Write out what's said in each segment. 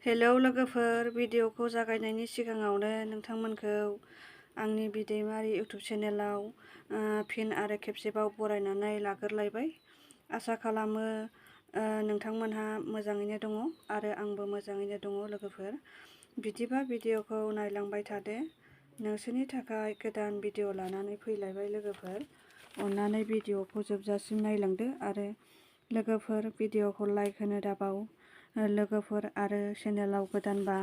Hello लोगोफोर, भिडिअखौ जागायनायनि सिगाङावनो नोंथांमोनखौ आंनि बिदैमारि इउटुब चेनेलाव फिन आरो खेबसेबाव बरायनानै लाग्रोलायबाय। आसा खालामो नोंथांमोनहा मोजाङैनो दङ आरो आंबो मोजाङैनो दङ लोगोफोर। बिदिबा भिडिअखौ नायलांबाय थादो। नोंसोरनि थाखाय गोदान भिडिअ लानानै फैलायबाय लोगोफोर। अन्नानै भिडिअखौ जोबजासिम नायलांदो आरो लोगोफोर भिडिअखौ लाइक होनो दाबाव। लोगोफोर आरो चेनेलाव गोदानबा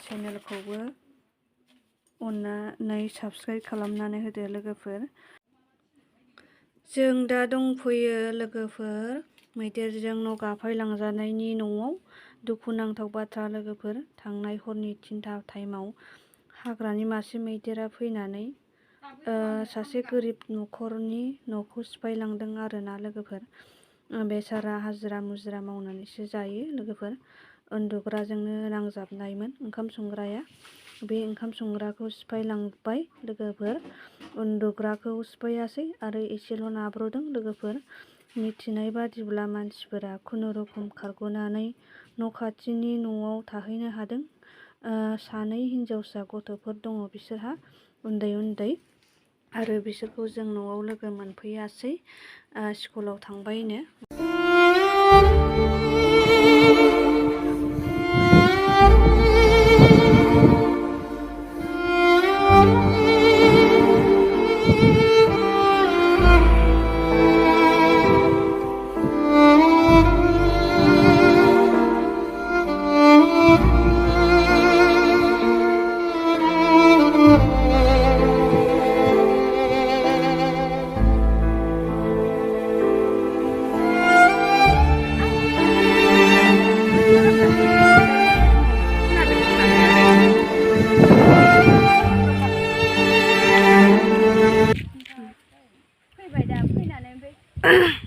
चेनेलखौबो अन्नानै साबस्क्राइब खालामनानै होदो लोगोफोर। जों दा दंफैयो लोगोफोर मैदेरजों न' गाफायलांजानायनि न'आव। दुखुनांथाव बाथ्रा लोगोफोर, थांनाय हरनि 3टा टाइमाव हाग्रानि मासे मैदेरा फैनानै सासे गोरिब न'खरनि न'खौ सिफायलांदों आरोना लोगोफोर। बेसारा हाजिरा मुजिरा मावनानैसो जायो लोगोफोर। उन्दुग्राजोंनो नांजाबनायमोन ओंखाम संग्राया। बे ओंखाम संग्राखौ सिफायलांबाय लोगोफोर। उन्दुग्राखौ सिफायासै आरो एसेल' नाब्र'दों लोगोफोर। मिथिनाय बादिब्ला मानसिफोरा खुनुरुखुम खारग'नानै न' खाथिनि न'आव थाहैनो हादों। 2 हिनजावसा गथ'फोर दङ बिसोरहा, उन्दै उन्दै, आरो बिसोरखौ जों न'आव लोगो मोनफैयासै, स्कुलाव थांबायनो।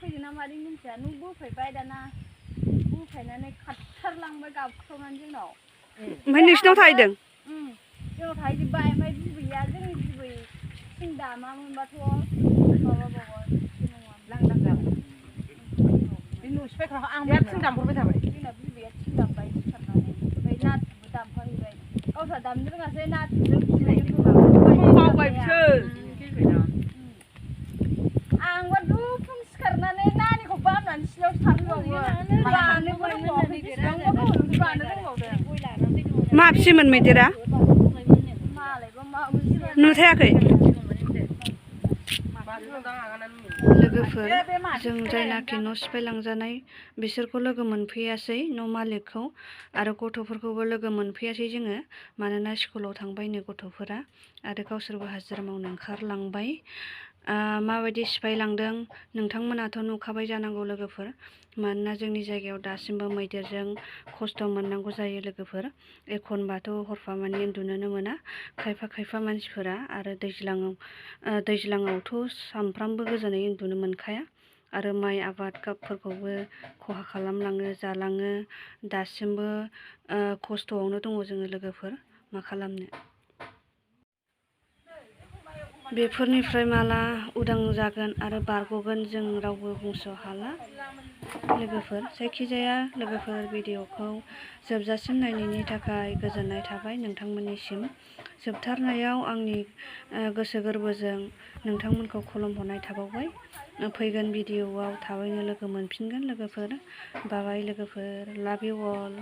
फैदोंना मादै मिन्थिया, न' बोफायबाय दाना बोफायनानै खारथारलांबाय गाबख्रावनानै जोंनाव। ओमफ्राय नोंसिनाव थाहैदों? जोंनाव थाहैजोब्बाय। ओमफ्राय बिबैया, जोंनि बिबै थिं दामामोनबाथ' माबाबावगोन लांदां जाबाय। बे न' सिफायग्राखौ आं थिं दामहरबाय थाबाय। जोंना बिबैया थिं दामबाय सिखारनानै। ओमफ्राय नाथुरबो दामफाहैबाय। गावस्रा दामनो रोङासै, नाथुरजों बावबाय बिसोर। आंबा दुफुं सिखारनानै नानिखौ बामनानै सिलायावसो थाफैबावो। बानोबो रोंबावाखै, बेसेबांबा गोबाव बानो रोंबावदों। माबेसेमोन मैदेरा? मालायबा माबेसे नुथायाखै? लोगोफोर, जों जायनाखि न' सिफायलांजानाय बिसोरखौ लोगो मोनफैयासै, न' मालिकखौ आरो गथ'फोरखौबो लोगो मोनफैयासै जोङो। मानोना स्कुलाव थांबायनो गथ'फोरा आरो गावसोरबो हाजिरा मावनो ओंखारलांबाय। माबायदि सिफायलांदों नोंथांमोनाथ' नुखाबाय जानांगौ लोगोफोर। मानोना जोंनि जायगायाव दासिमबो मैदेरजों खस्थ' मोननांगौ जायो लोगोफोर। एखनबाथ' हरफामानि उन्दुनोनो मोना खायफा मानसिफोरा। आरो दैज्लाङावथ' सामफ्रामबो गोजोनै उन्दुनो मोनखाया। आरो माइ आबादफोरखौबो खहा खालामलाङो, जालाङो। दासिमबो खस्थ'आवनो दङ जोङो लोगोफोर, मा खालामनो। बेफोरनिफ्राय माला उदां जागोन आरो बारग'गोन जों रावबो बुंस' हाला लोगोफोर। जायखिजाया लोगोफोर, भिडिअखौ जोबजासिम नायनायनि थाखाय गोजोननाय थाबाय नोंथांमोननिसिम। जोबथारनायाव आंनि गोसो गोरबोजों नोंथांमोनखौ खुलुमहरनाय थाबावबाय। फैगोन भिडिअआव थाबैनो लोगो मोनफिनगोन लोगोफोर। बाय बाय लोगोफोर, लाभ इउ अल।